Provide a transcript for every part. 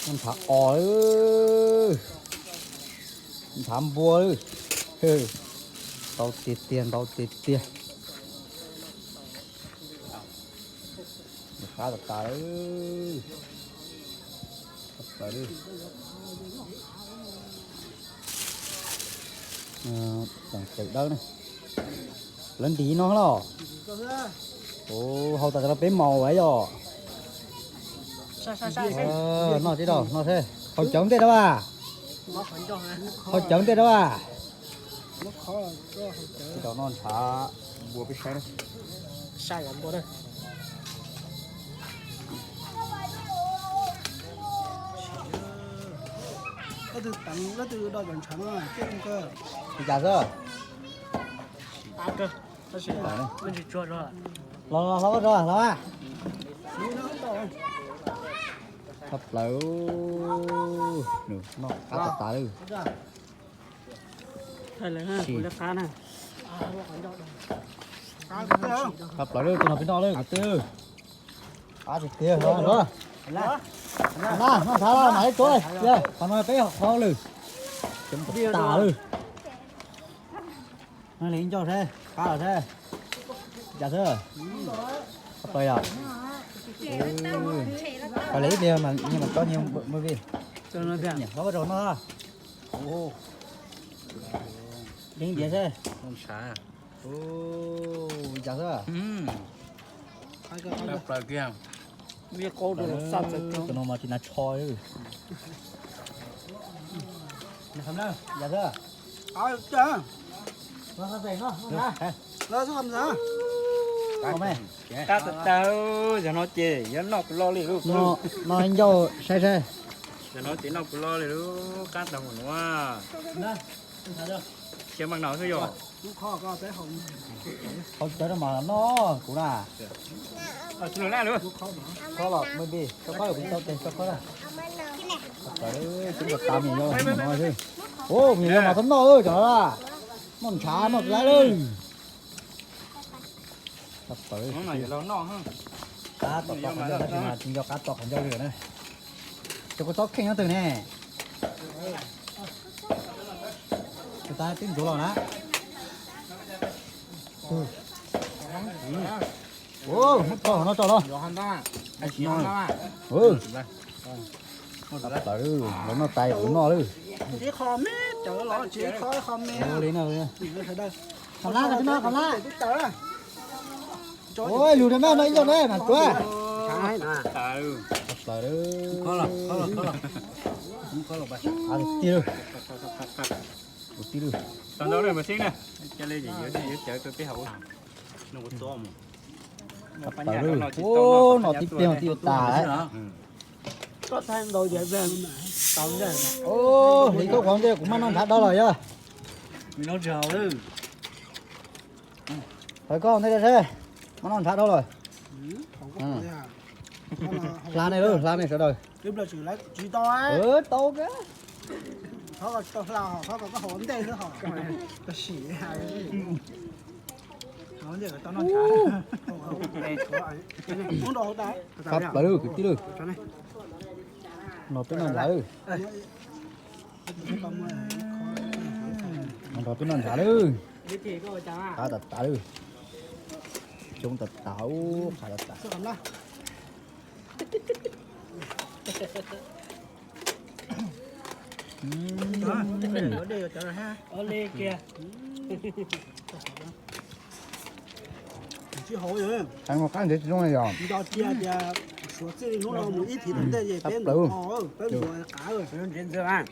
Ntshav os, ntshav npua lawm. Ntau tiag tiag, ntau tiag tiag. Qab tas tas lawm. Tseem tawm dawb ne. Lawv ntim no los. Ua, hau tas tas los peb maus as yog. Noj tib rau noj seb. Hau cawv ntej rau as. Hau cawv ntej rau as. Tib rau noj ntshav npua peb saib na. Li cas xwb? Los los los los los. Tshaj plaws. Nws noj qab tas tas lawm. Tshaj plaws lawm, tus no peb noj lawm kwv tij. Qab tiag tiag. Noj ntshav los mam li tuav, qhov no peb qhov lawm. Coob tas tas lawm. Noj li ib ncauj seb, qab los seb. Cas xwb? Qab plaws yom? Qab li ib pliag mas nyias mas tau nyias mus vij. Nyias hlob rau noj. Deev diav seb. Cas xwb? Tus no mas tsis hnav tsho li. Cas xwb? Qab tas tas, yog no ces yuav noj kuv lo li lauj. Noj ib ncauj saib saib. Yog no ces noj kuv lo li lauj, qab tas mus nuav. Cia mas no xwb yog. Qhov cawv no mas noj kuv na. Khob los me npis, tso khob los kuv tau tes tso khob na. Tawv, coob tas tas, me nyuam yaus no xwb. Ua, me nyuam yaus mas txhob noj cov no na. Noj ntshav noj tsis laib lawm. Qab tom qhov ncauj tab sis mas tsis nco qab tom qhov ncauj li na. Ces kuv txhob kheej nyob twg ne. Tus tas twb ntsuav los na. Muab tso no tso los. Tawv, lawv noj tas kuv noj lawm. Ib qho me cawv los tsis ib qho, ib qho me. Ua li no. Qhov lab, qhov lab. Ua lug rau mej no ib zaug ne mas tuav. Tawv. Tib lwm. Tib lwm. Tawv lawm. Ua, no tib pliag tib tas lawm. Li koj qhov ntej kuv maj noj ntshav dhau lawm yog. Tawv koj ntej seb, maj noj ntshav dhau lawm. Hla nej lauj, hla nej sawv daws. Tau kawg. Tshaj plaws kwv tij lawm. No peb noj ntshav lawm. No peb noj ntshav lawm. Qab tas tas lawm. Coob tas tas, qab tas tas. Qab ntev tsis zoo li yog. Tshaj plaws. Peb ntxuav qav, peb ntxuav qav.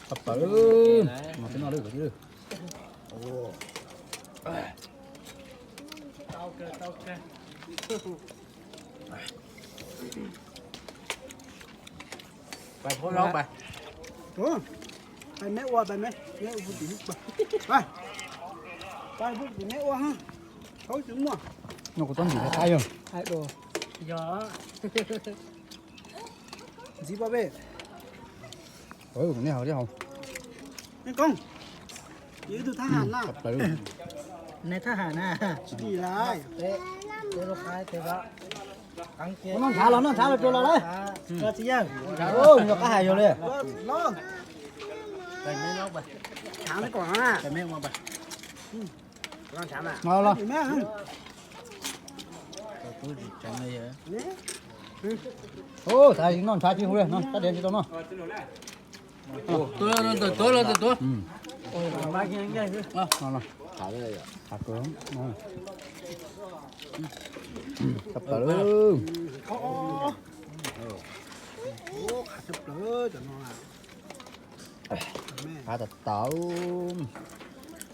Tshaj plaws. No peb noj lawm kwv tij lawm. Pais meb ua, pais meb, meb ua tim, pais tim meb ua, thaub tsis muaj. No kuv txhob ntxim qab yog. Yog. Ntxiv pab peb. Nej haus, nej haus. Nej koob. Ib tug thab ham na. Nais thab ham na. Tsis dim lawm. Noj ntshav los, noj ntshav los rau los lawm. Yog qab hais yog li. Los. Ua, tas noj ntshav tsis hu li, no tab diav tsis tau noj. Tuav los, tuav los, tuav. Qab plaws. Qab tas tas.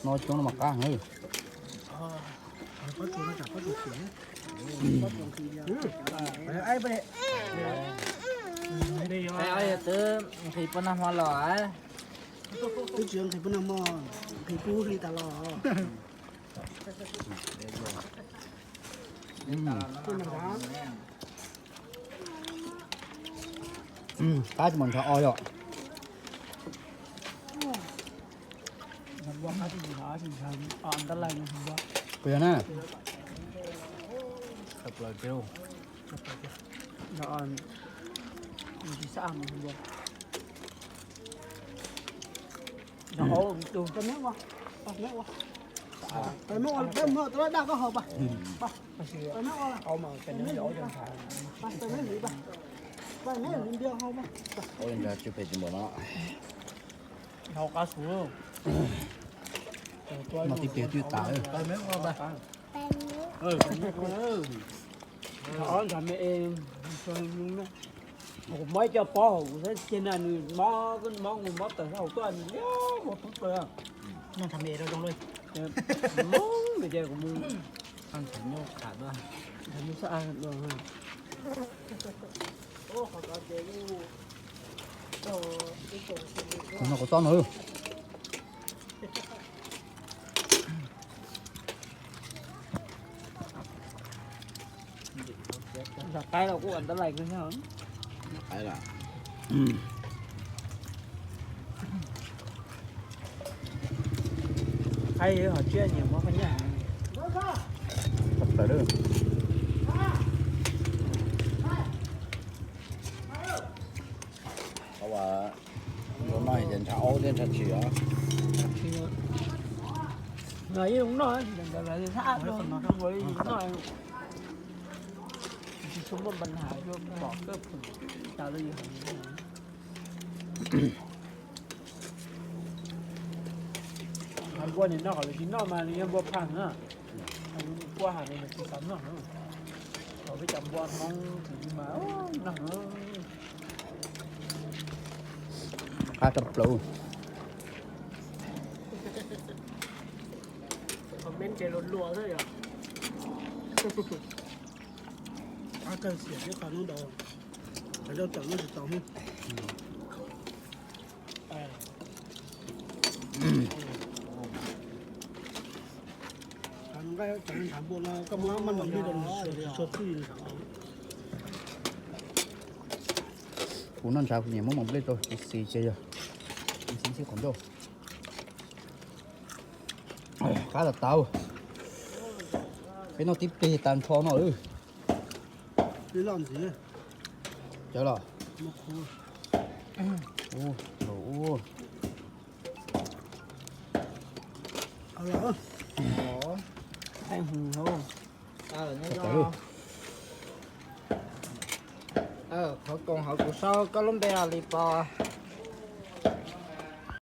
Noj coob no mas qab heev. Twb nqhis poj nag hmo los. Twb tsis nqhis poj nag hmo, nqhis kub hli tas los. Qab tsis mas ntshav o yom. Kuv yog na. Noj tib pliag twb tas. Kuv mob ib co pob hauv kuv thiab, cia na nws mob, mob mus mob tawm hauv tuaj nws liab mus pub plaws. Noj ntshav me rau zoo lawm. Mob nws ces kuv mus ntshav nyuj khav dua, ntshav nyuj sab dua. Kuv noj kuv txob no. Qaib los kuj ua tab lais kawg thiab. Qaib los. Qaib ho tsiab nyiam muab qab nyaj. Ua, noj ces ntshav aub thiab ntshav tshis os. Yeej noj, noj, tsis tshua muaj npa has, pom kawg pom tas li. Hais npua nim no kom lawv tsis noj mas nws yog npua phaj na. Hais npua has nws tsis xav noj na. Kom peb cov npua Hmoob tsis mas noj na. Qab tshaj plaws. Comment ces luag luag xwb yom. Qab kawg xiam thiab qhov hnub ntaus, qhov zaub tawm lub tsis tau hnub. Nqa cov ntshav npua no koj muab maj mam nplij rau nws tsis tshua txwj ntshav. Kuv noj ntshav kuv nyiam muab maj mam nplij rau kuv xis ces yog xis xis qhov ncauj. Qab tas tas. Peb noj tib pliag tas nrho no. Cawv los. Ub, ub. Qhov koos hauv kuv sau koj lub npe li pos.